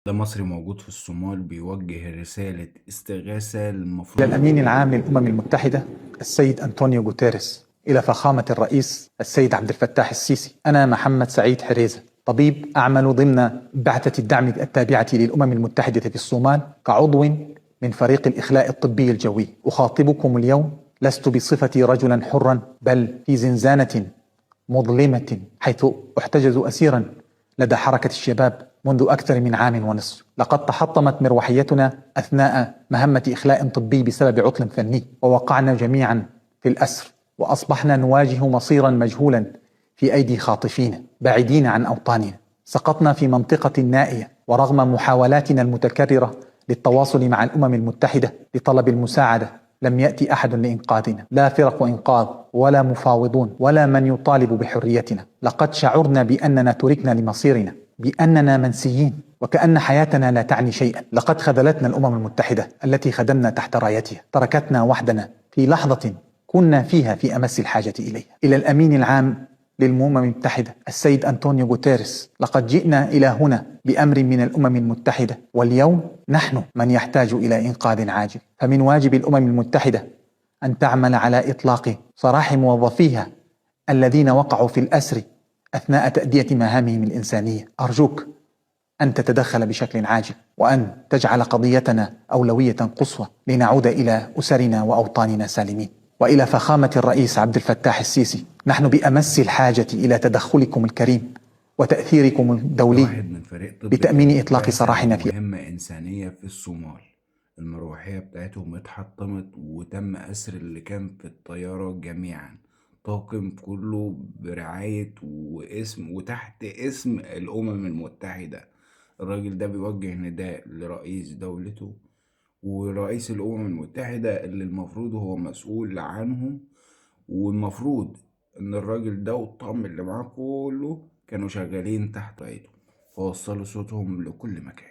ده مصري موجود في الصومال بيوجه رسالة استغاثة إلى المفروض. الأمين العام للأمم المتحدة السيد أنطونيو غوتيريس، إلى فخامة الرئيس السيد عبد الفتاح السيسي. أنا محمد سعيد حريزة، طبيب أعمل ضمن بعثة الدعم التابعة للأمم المتحدة في الصومال كعضو من فريق الإخلاء الطبي الجوي. أخاطبكم اليوم لست بصفتي رجلا حرا، بل في زنزانة مظلمة، حيث أحتجز أسيرا لدى حركة الشباب منذ أكثر من عام ونصف. لقد تحطمت مروحيتنا أثناء مهمة إخلاء طبي بسبب عطل فني، ووقعنا جميعا في الأسر، وأصبحنا نواجه مصيرا مجهولا في أيدي خاطفين بعيدين عن أوطاننا. سقطنا في منطقة نائية، ورغم محاولاتنا المتكررة للتواصل مع الأمم المتحدة لطلب المساعدة لم يأتي أحد لإنقاذنا، لا فرق إنقاذ ولا مفاوضون ولا من يطالب بحريتنا. لقد شعرنا بأننا تركنا لمصيرنا، بأننا منسيين، وكأن حياتنا لا تعني شيئا. لقد خذلتنا الأمم المتحدة التي خدمنا تحت رايتها، تركتنا وحدنا في لحظة كنا فيها في أمس الحاجة إليها. إلى الأمين العام للأمم المتحدة السيد أنطونيو غوتيريس، لقد جئنا إلى هنا بأمر من الأمم المتحدة، واليوم نحن من يحتاج إلى إنقاذ عاجل. فمن واجب الأمم المتحدة أن تعمل على إطلاق سراح موظفيها الذين وقعوا في الأسر أثناء تأدية مهامهم الإنسانية. أرجوك أن تتدخل بشكل عاجل، وأن تجعل قضيتنا أولوية قصوى لنعود إلى أسرنا وأوطاننا سالمين. وإلى فخامة الرئيس عبد الفتاح السيسي، نحن بأمس الحاجة إلى تدخلكم الكريم وتأثيركم ده الدولي واحد من فريق طبي بتأمين كان إطلاق بيبحث عن سراحنا في. مهمة إنسانية في الصومال. المروحية بتاعتهم اتحطمت وتم أسر اللي كان في الطيارة جميعا، طاقم كله برعاية واسم وتحت اسم الأمم المتحدة. الراجل ده بيوجه نداء لرئيس دولته ورئيس الأمم المتحدة اللي المفروض هو مسؤول عنهم، والمفروض إن الراجل ده والطقم اللي معاه كله كانوا شغالين تحت ايده، فوصلوا صوتهم لكل مكان.